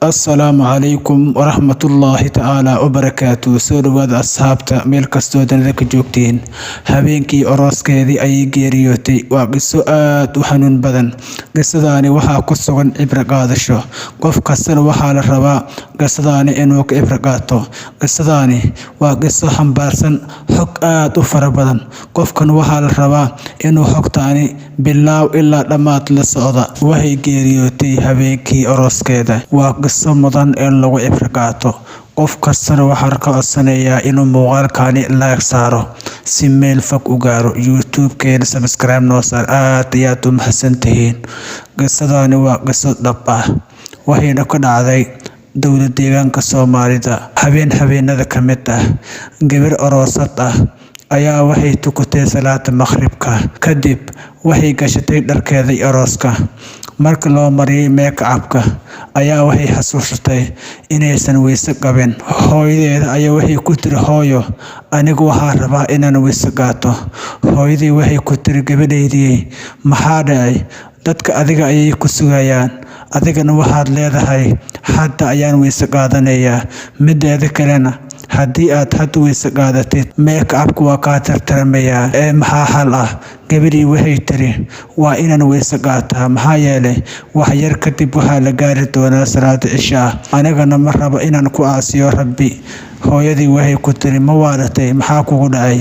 Assalaamu calaykum waraxmatullaahi tacaala wabarakaatu. Soo dhawaada asxaabta, meel kastoo dunida ka joogtiin. Habeenkii arooskeedii ayay geeriyootay. Waa qiso aad u xanuun badan. Qisadaani waxaa ku sugan cibro qaadasho. Qof kastana waxaa la rabaa qisadaani inuu ka cibro qaato. Qisadaani waa qiso xambaarsan xog aad u fara badan. Qofkan waxaa la rabaa inuu xogtaani bilaaw ilaa dhammaad la socda. Waxay geeriyootay habeenkii arooskeeda. Waa qiso mudan in lagu cibro qaato. Qof kastana waxaan ka codsanayaa inuu muuqaalkani like saaro si meel fog u gaaro. YouTube-keena subscribe noo saar. Aad ayaad u mahadsantihiin. Qisadani waa qiso dhab ah, waxayna ka dhacday dowlad deegaanka Soomaalida. Habeen habeenada ka mid ah, gabar aroosad ah ayaa waxay tukatay salaada maqribka. Kadib waxay gashatay dharkeedii arooska. Marka loo mariyay make-up-ka ayaa waxay xasuusatay inaysan weyse qabin. Hooyadeeda ayaa waxay ku tiri, "Hooyo, anigu waxaan rabaa inaan weyse qaato." Hooyadii waxay ku tiri, "Gabadhaydii, maxaa dhacay? Dadka adiga ayay ku sugayaan, adigana waxaad leedahay hadda ayaan weyse qaadanayaa. Mideeda kalena, haddii aad hadda weyse qaadatid, make-up-ka waa kaa tirtirmayaa, ee maxaa xal ah?" Gabadhii waxay tiri, "Waa inaan weyse qaataa, maxaa yeelay wax yar kadib waxaa la gaari doonaa salaada cishaa, anigana ma rabo inaan ku caasiyo Rabbi." Hooyadii waxay ku tiri, "Ma waalatay? Maxaa kugu dhacay?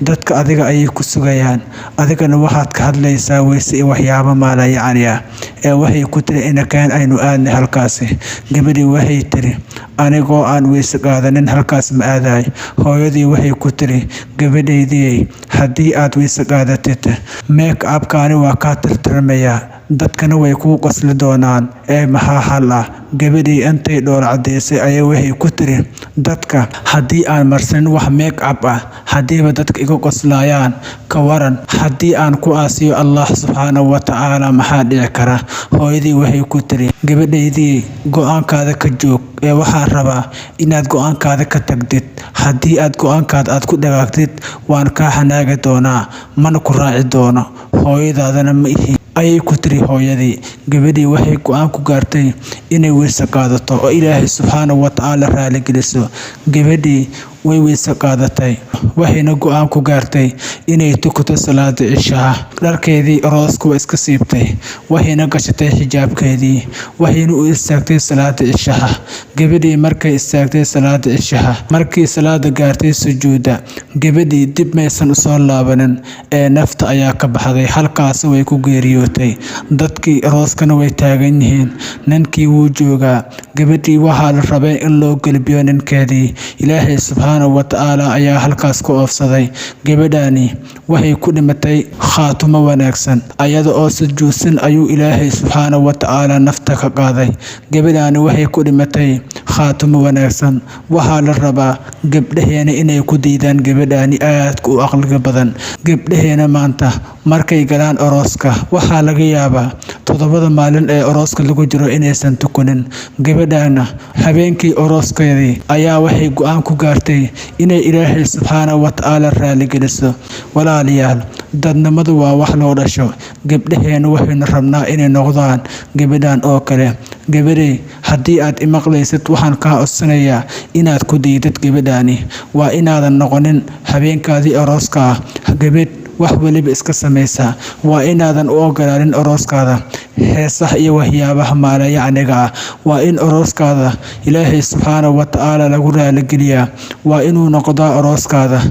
Dadka adiga ayay ku sugayaan, adigana waxaad ka hadlaysaa weyse iyo waxyaabo maalayacni ah." Ee waxay ku tiri, "Inakeen, aynu aadnay halkaasi." Gabadhii waxay tiri, "Anigoo aan weyse qaadanin halkaas ma aadaay." Hooyadii waxay ku tiri, "Gabadhaydii, haddii aad weyse qaadatid, make up-kaani waa kaa tirtirmayaa, dadkana way kuu qosli doonaan, ee maxaa xal ah?" Gabadhii intay dhool caddaysay ayaa waxay ku tiri, "Dadka haddii aan marsanin wax make up ah, haddiiba dadka iga qoslayaan, ka waran haddii aan ku aasiyo Allah subxaanahu wa tacaala, maxaa dhici kara?" Hooyadii waxay ku tiri, "Gabadhaydii, go-aankaada ka joog, ee waxaan rabaa inaad go-aankaada ka tagdid. Haddii aad go-aankaada aad ku dhagaagtid, waan kaa xanaagi doonaa, mana ku raaci doono, hooyadaadana ma ihi," ayay ku tiri hooyadii. Gabadhii waxay go-aan ku gaartay inay weyse qaadato oo Ilaahay subxaanahu wa tacaala raaligeliso. Gabadhii way weyse qaadatay, waxayna go-aan ku gaartay inay tukato salaada cishaha. Dharkeedii arooska waa iska siibtay, waxayna gashatay xijaabkeedii, waxayna u istaagtay salaada cishaha. Gabadhii markay istaagtay salaada cishaha, markii salaada gaartay sujuudda, gabadhii dib maysan usoo laabanin ee nafta ayaa ka baxday. Halkaasi way ku geeriyootay. Dadkii arooskana way taagan yihiin, ninkii wuu joogaa. Gabadhii waxaa la rabay in loo gelbiyo ninkeedii. Ilaahay subxaanahu wa tacaala ayaa halkaas ku oofsaday. Gabadhani waxay ku dhimatay khaatumo wanaagsan. Ayada oo sujuudsan ayuu Ilaahay subxaanahu wa tacaala nafta ka qaaday. Gabadhani waxay ku dhimatay khaatumo wanaagsan. Waxaa la rabaa gabdhaheena inay ku diidaan gabadhani aadka u aqliga badan. Gabdhaheena maanta markay galaan arooska, waxaa laga yaabaa 7da maalin ee arooska lagu jiro inaysan tukanin. Gabadhana habeenkii arooskeedii ayaa waxay go-aan ku gaartay inay Ilaahay subxaanahu wa tacaala raaligeliso. Walaalayaal, dadnimadu waa wax loo dhasho. Gabdhaheena waxaynu rabnaa inay noqdaan gabadhan oo kale. Gabadhay, haddii aad imaqlaysid, waxaan kaa codsanayaa inaad ku diidid gabadhani. Waa inaadan noqonin habeenkaadii arooska ah gabadh wax weliba iska samaysa. Waa inaadan u ogolaanin arooskaada heesaha iyo waxyaabaha maalayacniga ah. Waa in arooskaada Ilaahay subxaanahu wa tacaala lagu raaligeliyaa. Waa inuu noqdaa arooskaada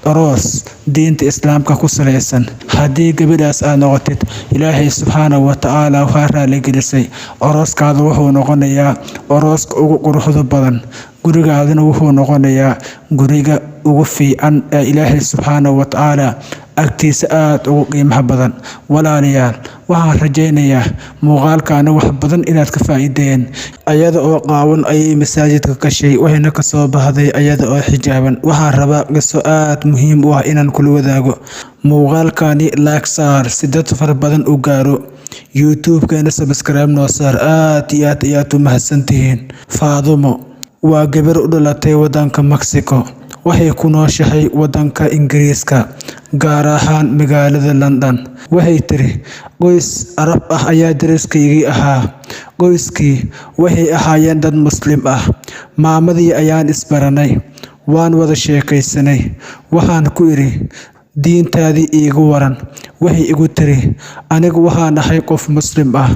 aroos diinta Islaamka ku salaysan. Haddii gabadhaas aad noqotid, Ilaahay subxaanahu wa tacaala waa raaligelisay. Arooskaada wuxuu noqonayaa arooska ugu quruxda badan, gurigaadana wuxuu noqonayaa guriga ugu fiican ee Ilaahay subxaanahu wa tacaala agtiisa aad ugu qiimaha badan. Walaalayaal, waxaan rajaynayaa muuqaalkaana wax badan inaad ka faa'iideen. Ayada oo qaawan ayay masaajidka gashay, waxayna kasoo baxday ayada oo xijaaban. Waxaan rabaa qiso aad muhiim u ah inaan kula wadaago. Muuqaalkani like saar si dad fara badan u gaaro. YouTube-keena subscribe noo saar. Aad iyo aad ayaad u mahadsantihiin. Faadumo waa gabar u dhalatay wadanka Mexico. Waxay ku nooshahay waddanka Ingiriiska, gaar ahaan magaalada London. Waxay tiri, qoys Arab ah ayaa deriskaygii ahaa. Qoyskii waxay ahaayeen dad Muslim ah. Maamadii ayaan isbaranay, waan wada sheekaysanay. Waxaan ku idhi, diintaadii iiga waran. Waxay igu tiri, anigu waxaan ahay qof Muslim ah.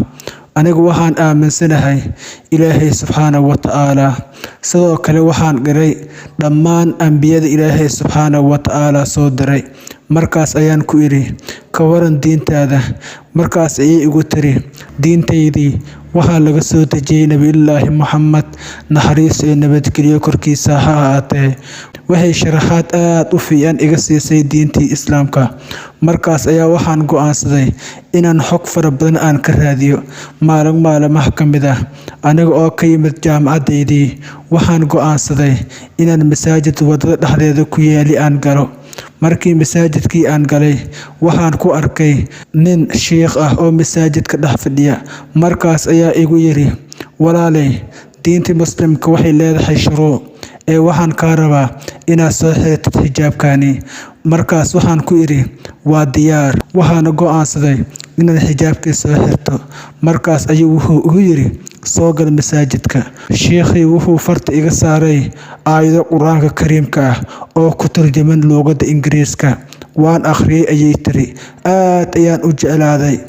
Anigu waxaan aaminsanahay Ilaahay subxaanahu wa ta'aala. Sidoo kale waxaan qiray dhammaan ambiyada Ilaahay subxaanahu wa ta'aala soo diray. Markaas ayaan ku idhi, ka waran diintaada? Markaas ayay igu tiri, diintaydii waxaa laga soo dejiyay Nabiyullaahi Muxamed, naxariis iyo nabadgelyo korkiisa ha ahaatee. Waxay sharaxaad aad u fiican iga siisay diintii Islaamka. Markaas ayaa waxaan go'aansaday inaan xog fara badan aan ka raadiyo. Maalin maalmaha ka mid ah, aniga oo ka yimid jaamacaddaydii, waxaan go'aansaday inaan masaajid waddada dhexdeeda ku yaali aan galo. Markii masaajidkii aan galay, waxaan ku arkay nin shiikh ah oo masaajidka dhex fadhiya. Markaas ayaa igu yiri, walaalay, diinta Muslimka waxay leedahay shuruuc, ee waxaan kaa rabaa inaad soo xiratid xijaabkani. Markaas waxaan ku idhi, waa diyaar. Waxaana go'aansaday inaan xijaabkii soo xirto. Markaas ayuu wuxuu igu yiri, soo gal masaajidka. Shiikhii wuxuu farta iga saaray aayado Qur'aanka Kariimka ah oo ku turjuman luqadda Ingiriiska. Waan akhriyay, ayay tiri. Aad ayaan u jeclaaday.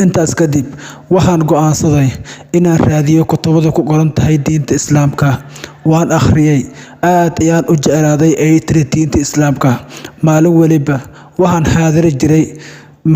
Intaas kadib waxaan go'aansaday inaan raadiyo kutubada ku qoran tahay diinta Islaamka. Waan akhriyay, aad ayaan u jeclaaday, ayay tiri, diinta Islaamka. Maalin waliba waxaan xaadiri jiray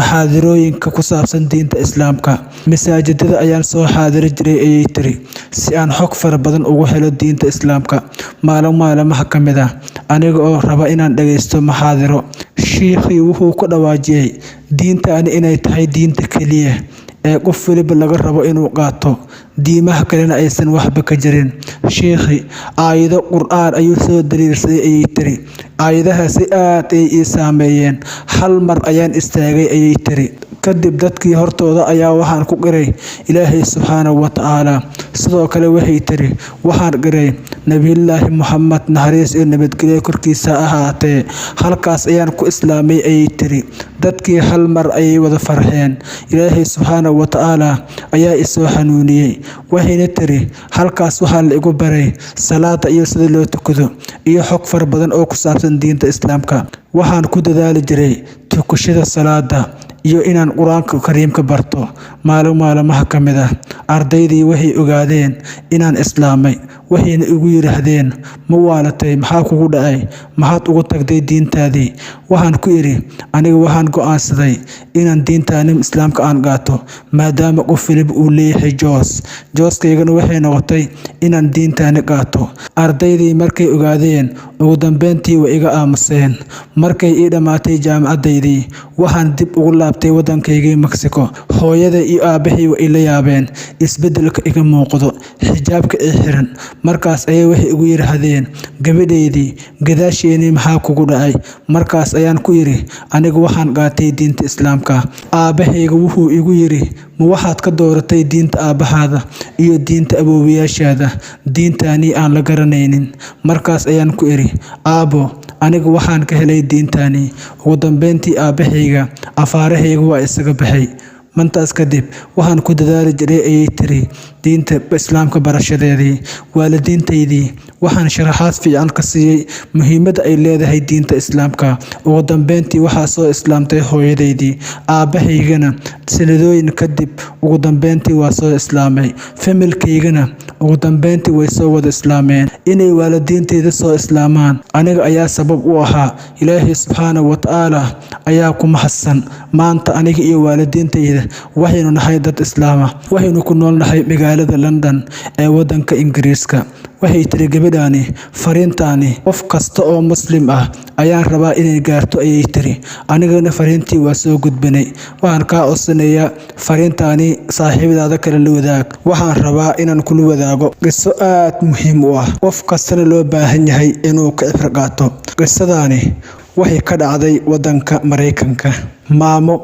muxaadarooyinka ku saabsan diinta Islaamka. Masaajidada ayaan soo xaadiri jiray, ayay tiri, si aan xog fara badan ugu helo diinta Islaamka. Maalin maalmaha ka mid ah, aniga oo raba inaan dhageysto muxaadaro, shiikhii wuxuu ku dhawaajiyay diintani inay tahay diinta keliya ee qof waliba laga rabo inuu qaato, diimaha kalena aysan waxba ka jirin. Shiikhi aayado Qur'aan ayuu soo daliilsaday, ayay tiri. Aayadahaasi aad ayay ii saameeyeen. Hal mar ayaan istaagay, ayay tiri. Kadib dadkii hortooda ayaa waxaan ku qiray Ilaahay subxaanahu wa ta'aala. Sidoo kale waxay tiri, waxaan qiray Nabiyullaahi Muxamed, naxariis iyo nabadgelyo korkiisa ahaatee. Halkaas ayaan ku islaamay, ayay tiri. Dadkii hal mar ayay wada farxeen. Ilaahay subxaanahu wa ta'aala ayaa isoo xanuuniyey. Waxayna tiri, halkaas waxaa la igu baray salaada iyo sida loo tukado iyo xog fara badan oo ku saabsan diinta Islaamka. Waxaan ku dadaali jiray tukashada salaada iyo inaan Qur'aanka Kariimka barto. Maalin maalmaha ka mid ah, ardaydii waxay ogaadeen inaan islaamay. Waxayna igu yiraahdeen, ma waalatay? Maxaa kugu dhacay? Maxaad ugu tagtay diintaadii? Waxaan ku idhi, aniga waxaan go'aansaday inaan diintaani Islaamka aan qaato, maadaama qof waliba uu leeyahay joos. Jooskaygana waxay noqotay inaan diintaani qaato. Ardaydii markay ogaadeen, ugu dambeyntii way iga aamuseen. Markay ii dhammaatay jaamacaddaydii, waxaan dib ugu laabtay waddankaygii Mexico. Hooyaday iyo aabbahay way ila yaabeen isbeddelka iga muuqdo, xijaabka ii xiran. Markaas ayay waxay igu yiraahdeen, gabadhaydii, gadaasheenii maxaa kugu dhacay? Markaas ayaan ku idhi, anigu waxaan qaatay diinta Islaamka. Aabbahayga wuxuu igu yiri, ma waxaad ka dooratay diinta aabbahaada iyo diinta awoowayaashaada, diintaanii aan la garanaynin? Markaas ayaan ku idhi, aabbo, anigu waxaan ka helay diintaanii. Ugu dambeyntii aabbahayga afaarahayga waa isaga baxay. Mantaas kadib waxaan ku dadaali jiray, ayay tiri, diinta Islaamka barashadeedii. Waalidiintaydii waxaan sharaxaad fiican ka siiyay muhiimadda ay leedahay diinta Islaamka. Ugu dambeyntii waxaa soo islaamtay hooyadaydii. Aabbahaygana sanadooyin kadib ugu dambeyntii waa soo islaamay. Familkaygana ugu dambeyntii way soo wada islaameen. Inay waalidiintayda soo islaamaan aniga ayaa sabab u ahaa. Ilaahay subxaanahu wa ta'aala ayaa ku mahadsan. Maanta aniga iyo waalidiintayda waxaynu nahay dad Islaam ah. Waxaynu ku nool nahay magaalada London ee waddanka Ingiriiska. Waxay tiri gabadhaani, fariintaani qof kasta oo Muslim ah ayaan rabaa inay gaarto, ayay tiri. Anigana fariintii waa soo gudbinay. Waxaan kaa codsanayaa fariintaani saaxiibadaada kale la wadaag. Waxaan rabaa inaan kula wadaago qiso aad muhiim u ah, qof kastana loo baahan yahay inuu ka cibro qaato. Qisadaani waxay ka dhacday waddanka Mareykanka. Maamo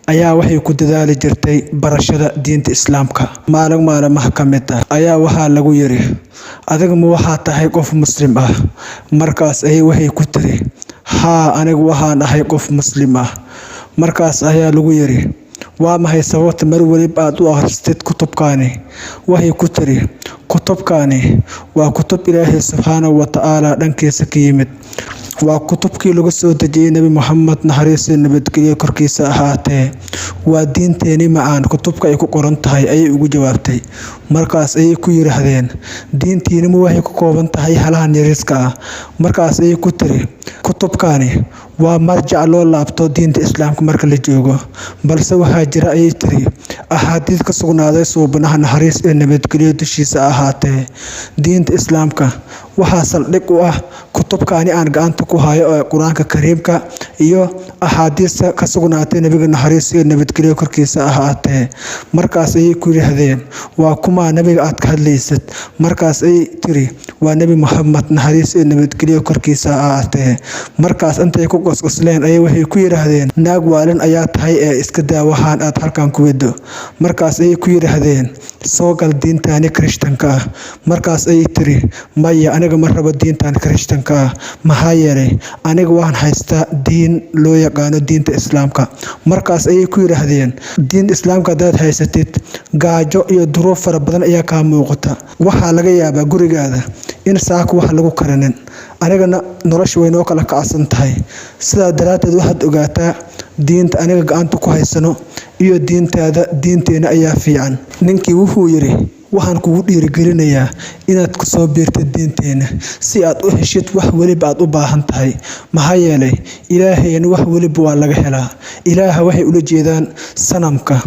Ayaa waxay ku dadaali jirtay barashada diinta Islaamka. Maalin maalmaha ka mid ah ayaa waxaa lagu yiri, "Adiga ma waxaa tahay qof Muslim ah?" Markaas ayay waxay ku tiri, "Haa, anigu waxaan ahay qof Muslim ah." Markaas ayaa lagu yiri, "Waa maxay sababta mar waliba aad u akhristid kutubkaani?" Waxay ku tiri, "Kutubkaani waa kutub Ilaahay subxaanahu wa tacaala dhankiisa ka yimid. Waa kutubkii lagu soo dejiyay Nebi Muxamed, naxariis iyo nabadgelyo korkiisa ahaatee. Waa diinteeni macaan kutubka ay ku qoran tahay," ayay ugu jawaabtay. Markaas ayay ku yiraahdeen, "Diintiinima waxay ku kooban tahay halahan yariiska ah?" Markaas ayay ku tiri, "Kutubkaani waa marjac loo laabto diinta Islaamka marka la joogo, balse waxaa jira," ayay tiri, "axaadiis ka sugnaaday suubanaha, naxariis iyo nabadgelyo dushiisa ahaatee. Diinta Islaamka waxaa saldhig u ah kutubkaani aan gacanta ku hayo ee Qur-aanka Kariimka iyo axaadiista ka sugnaatay Nebiga, naxariis iyo nabadgelyo korkiisa ahaatee." Markaas ayay ku yiraahdeen, "Waa kumaa nebiga aad ka hadlaysad?" Markaas ayay tiri, "Waa Nebi Muxamed, naxariis iyo nabadgelyo korkiisa ahaatee." Markaas intay ku qosqosleen ayay waxay ku yiraahdeen, "Naag waalin ayaa tahay ee iska daa waxaan aad halkan ku wado." Markaas ayay ku yiraahdeen, "Soo gal diintani Kirishtanka ah." Markaas ayay tiri, "Maya, aniga ma rabo diintan Kirishtanka ah, maxaa yeelay aniga waan haystaa diin loo yaqaano diinta Islaamka." Markaas ayay ku yiraahdeen, "Diinta Islaamka haddaad haysatid, gaajo iyo duruuf fara badan ayaa kaa muuqata. Waxaa laga yaabaa gurigaada in saaka wax lagu karinin, anigana nolosha way noo kala kacsan tahay. Sidaa daraaddeed waxaad ogaataa diinta aniga gacanta ku haysano iyo diintaada, diinteena ayaa fiican." Ninkii wuxuu yiri, "Waxaan kugu dhiirigelinayaa inaad kusoo biirtid diinteena si aad u heshid wax weliba aad u baahan tahay, maxaa yeelay Ilaahayna wax weliba waa laga helaa." Ilaaha waxay ula jeedaan sanamka.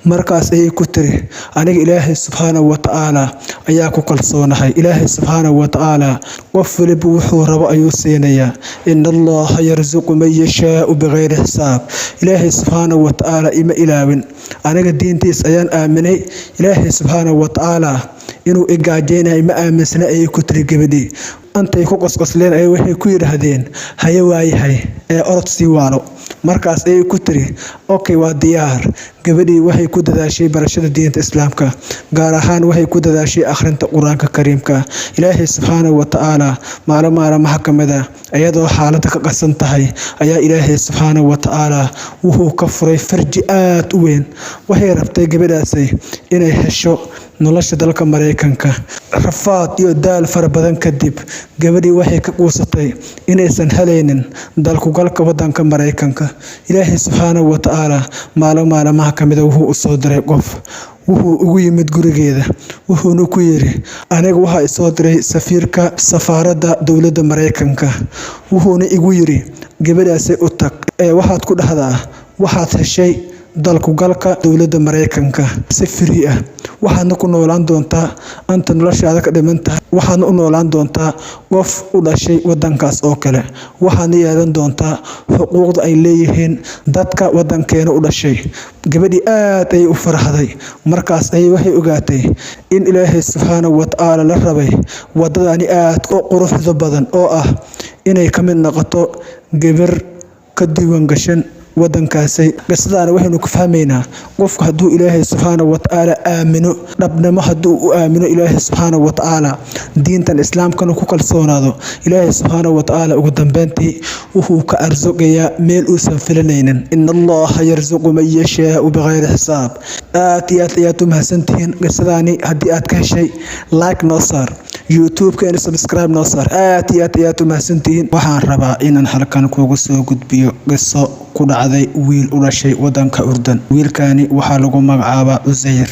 Markaas ayay ku tiri, "Aniga Ilaahay subxaanahu wa tacaala ayaa ku kalsoonahay. Ilaahay subxaanahu wa tacaala qof weliba wuxuu rabo ayuu siinayaa. Ina Allaha yarsuqu man yashaau bikayri xisaab. Ilaahay subxaanahu wa tacaala ima ilaawin. Aniga diintiis ayaan aaminay. Ilaahay subxaanahu wa tacaala inuu i gaajeynayo ma aaminsana," ayay ku tiri gabadhii. Intay ku qosqosleen ayay waxay ku yidhaahdeen, "Haye, waayahay, ee orod sii waalo." Markaas ayay ku tiri, "Okay, waa diyaar." Gabadhii waxay ku dadaashay barashada diinta Islaamka, gaar ahaan waxay ku dadaashay akhrinta Qur-aanka Kariimka. Ilaahay subxaanahu wa tacaala maalin maalmaha ka mid ah, iyadoo xaaladda ka qasan tahay, ayaa Ilaahay subxaanahu wa tacaala wuxuu ka furay farji aad u weyn. Waxay rabtay gabadhaasi inay hesho nolosha dalka Maraykanka. Rafaad iyo daal fara badan kadib, gabadhii waxay ka quusatay inaysan helaynin dalkugalka wadanka Maraykanka. Ilaahay subxaanahu wa tacaala maalin maalmaha ka mida wuxuu u soo diray qof. Wuxuu ugu yimid gurigeeda, wuxuuna ku yiri, "Aniga waxaa isoo diray safiirka safaaradda dowladda Maraykanka, wuxuuna igu yiri gabadhaasi u tag ee waxaad ku dhahdaa waxaad heshay dalkugalka dowladda Maraykanka si free ah, waxaadna ku noolaan doontaa anta noloshaada ka dhiman tahay, waxaadna u noolaan doontaa qof u dhashay wadankaas oo kale, waxaadna yeelan doontaa xuquuqda ay leeyihiin dadka wadankeena u dhashay." Gabadhii aad ayay u farxday. Markaas ayay waxay ogaatay in Ilaahay subxaanahu wa tacaala la rabay wadadani aad u quruxda badan oo ah inay ka mid noqoto gabar ka diiwaan gashan wadankaasi. Qisadaana waxaynu ku fahmaynaa, qofku hadduu Ilaahay subxaanahu wa tacaala aamino, dhabnimo hadduu u aamino Ilaahay subxaanahu wa tacaala, diintan Islaamkana ku kalsoonaado, Ilaahay subxaanahu wa tacaala ugu dambeyntii wuxuu ka arsuqayaa meel uusan filanaynin. Ina Allaha yarsuqu man yashaau bikayri xisaab. Aad iyo aad ayaad u mahadsantihiin. Qisadaani haddii aad ka heshay, like noo saar, YouTube-keena subscribe noo saar. Aad iyo aad ayaad u mahadsantihiin. Waxaan rabaa inaan halkan kugu soo gudbiyo qiso ku dhacday wiil u dhashay wadanka Urdun. Wiilkani waxaa lagu magacaabaa Cuseyr.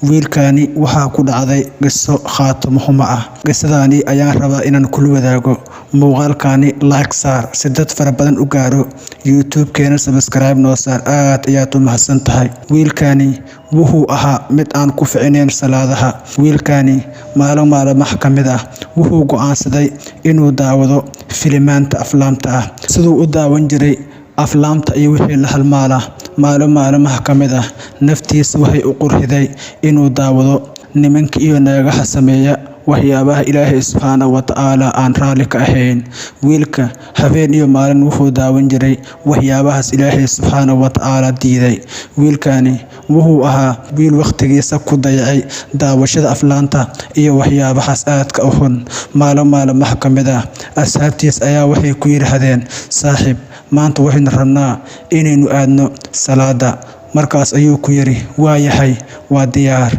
Wiilkani waxaa ku dhacday qiso khaatimo xumo ah. Qisadaani ayaan rabaa inaan kula wadaago muuqaalkani. Like saar si dad fara badan u gaaro, YouTube-keena subscribe noo saar. Aad ayaad u mahadsan tahay. Wiilkani wuxuu ahaa mid aan ku ficnayn salaadaha. Wiilkani maalin maalmaha ka mid ah wuxuu go'aansaday inuu daawado filimaanta aflaamta ah, siduu u daawan jiray aflaamta iyo wixii la halmaala. Maalin maalmaha ka mid ah naftiisa waxay u qurxiday inuu daawado nimanka iyo naagaha sameeya Waxyaabaha Ilaahay subxaana wa tacaala aan raalli ka ahayn. Wiilka habeen iyo maalin wuxuu daawan jiray waxyaabahaas Ilaahay subxaana wa tacaala diiday. Wiilkani wuxuu ahaa wiil waqtigiisa ku dayacay daawashada aflaanta iyo waxyaabahaas aadka u xun. Maalin maalmaha ka mid ah asxaabtiis ayaa waxay ku yidhaahdeen, "Saaxiib, maanta waxaynu rabnaa inaynu aadno salaada." Markaas ayuu ku yidhi, "Waayahay, waa diyaar."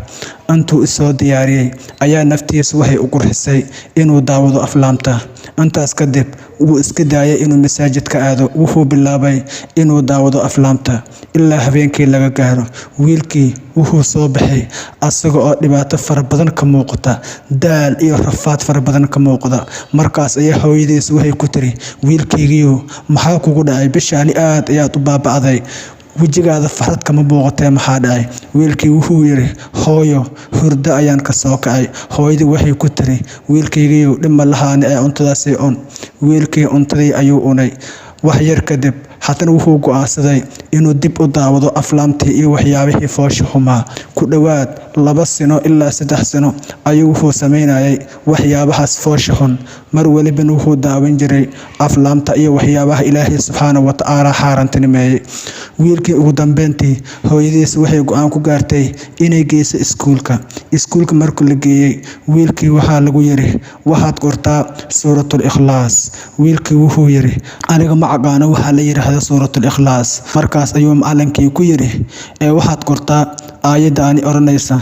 Intuu isoo diyaariyey ayaa naftiisa waxay u qurxisay inuu daawado aflaamta. Intaas kadib wuu iska daayay inuu masaajidka aado. Wuxuu bilaabay inuu daawado aflaamta ilaa habeenkii laga gaaro. Wiilkii wuxuu soo baxay asaga oo dhibaato fara badan ka muuqata, daal iyo rafaad fara badan ka muuqda. Markaas ayaa hooyadiis waxay ku tiri, "Wiilkaygiiyow, maxaa kugu dhacay? Bishaani aad ayaad u baaba'day, wejigaada farxad kama muuqatee, maxaa dhacay?" Wiilkii wuxuu yidhi, "Hooyo, hurdo ayaan ka soo kacay." Hooyadii waxay ku tiri, "Wiilkaygiiyow, dhib ma lahaani ee cuntadaasi cun." Wiilkii cuntadii ayuu cunay. Wax yar kadib haddana wuxuu go'aansaday inuu dib u daawado aflaamtii iyo waxyaabihii foosha xumaa. Ku dhowaad 2 sano ilaa 3 sano ayuu wuxuu sameynayay waxyaabahaas foosha xun. Mar walibana wuxuu daawan jiray aflaamta iyo waxyaabaha Ilaahay subxaana wa tacaala xaaraantinimeeyey. Wiilkii ugu dambeyntii hooyadiis waxay go'aan ku gaartay inay geyso iskuulka. Iskuulka markii la geeyey, wiilkii waxaa lagu yiri, "Waxaad qortaa Suuratul Ikhlaas." Wiilkii wuxuu yiri, "Aniga ma aqaano waxaa la yiraahdo Suuratul Ikhlaas." Markaas ayuu macallinkii ku yiri, "Ee waxaad qortaa aayaddaani odhanaysa,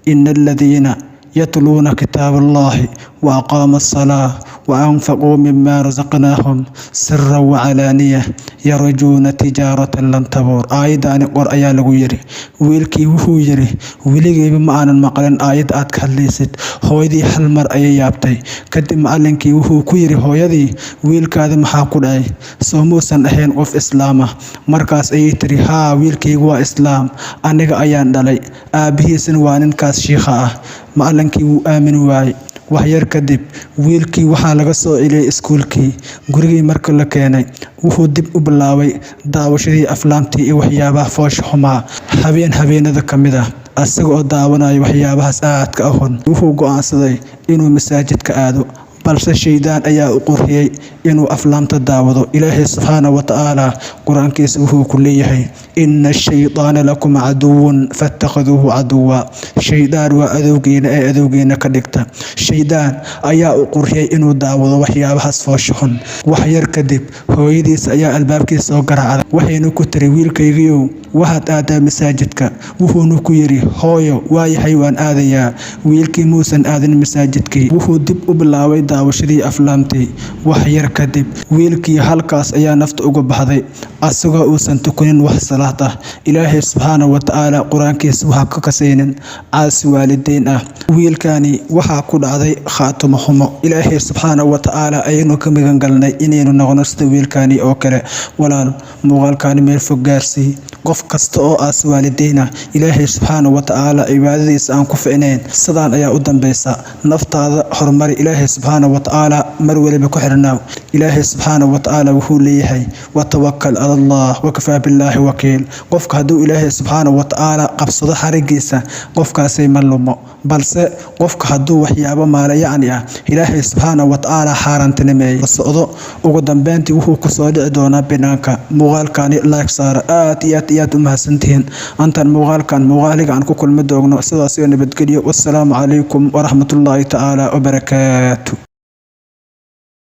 'Inna aladiina yatluuna kitaaballahi wa aqaamu as-salaah wa anfaquu mima rasaqnaahum sirran wa calaaniya yarjuuna tijaaratan lan tabuur.' Aayaddaani qor," ayaa lagu yiri. Wiilkii wuxuu yiri, "Weligeyba ma aanan maqlin aayadda aad ka hadlaysid." Hooyadii hal mar ayay yaabtay. Kadib macallinkii wuxuu ku yiri hooyadii, "Wiilkaada maxaa ku dhacay? Soo muusan ahayn qof islaam ah?" Markaas ayay tiri, "Haa, wiilkaygu waa islaam, aniga ayaan dhalay, aabihiisna waa ninkaas shiikha ah." Macallinkii wuu aamini waayey. Wax yar kadib wiilkii waxaa laga soo celiyey iskuulkii. Gurigii marka la keenay wuxuu dib u bilaabay daawashadii aflaamtii iyo waxyaabaha foosha xumaa. Habeen habeenada ka mid ah asaga oo daawanaya waxyaabahaas aadka u xun, wuxuu go'aansaday inuu masaajidka aado, balse shaydaan ayaa u qurxiyey inuu aflaamta daawado. Ilaahay subxaana wa tacaala qur-aankiisa wuxuu ku leeyahay, "Inna ashaydaana lakum caduwun fattakhiduuhu caduwa." Shaydaan waa adowgiina ee adowgiina ka dhigta. Shaydaan ayaa u qurxiyey inuu daawado waxyaabahaas foosha xun. Wax yar kadib hooyadiis ayaa albaabkiisa soo garaacday, waxayna ku tiri, "Wiilkaygiiyow, waxaad aadaa masaajidka." Wuxuuna ku yiri, "Hooyo, waayahay, waan aadayaa." Wiilkii muusan aadin masaajidkii. Wuxuu dib u bilaabay daawashadii aflaamtii. Wax yar kadib wiilkii halkaas ayaa nafta uga baxday asagoo uusan tukanin wax salaad ah. Ilaahay subxaana wa tacaala qur-aankiisa waxaa ka kasaynin caasi waalideyn ah. Wiilkani waxaa ku dhacday khaatumo xumo. Ilaahay subxaana wa tacaala ayaynu ka magan galnay inaynu noqono sida wiilkani oo kale. Walaal, muuqaalkani meel fog gaarsii. Qof kasta oo aas waalideyn ah, Ilaahay subxaana wa tacaala cibaadadiisa aan ku ficnayn, sidaan ayaa u dambaysa. Naftaada horumari, Ilaahay subxaana wa tacaala mar waliba ku xirnaaw. Ilaahay subxaana wa tacaala wuxuu leeyahay, "Watawakal cala Allah wakafaa billaahi wakiil." Qofka hadduu Ilaahay subxaana wa tacaala qabsado xarigiisa, qofkaasay ma lumo. Balse qofka hadduu waxyaabo maalayacni ah Ilaahay subxaana wa tacaala xaaraantinimeeyey socdo, ugu dambeyntii wuxuu kusoo dhici doonaa banaanka. Muuqaalkani like saara. Aad iyo aad iyo aad u mahadsantihiin. Antaan muuqaalkan muuqaaliga aan ku kulmi doogno, sidaas iyo nabadgelyo. Wassalaamu calaykum waraxmatullaahi tacaala wabarakaatu.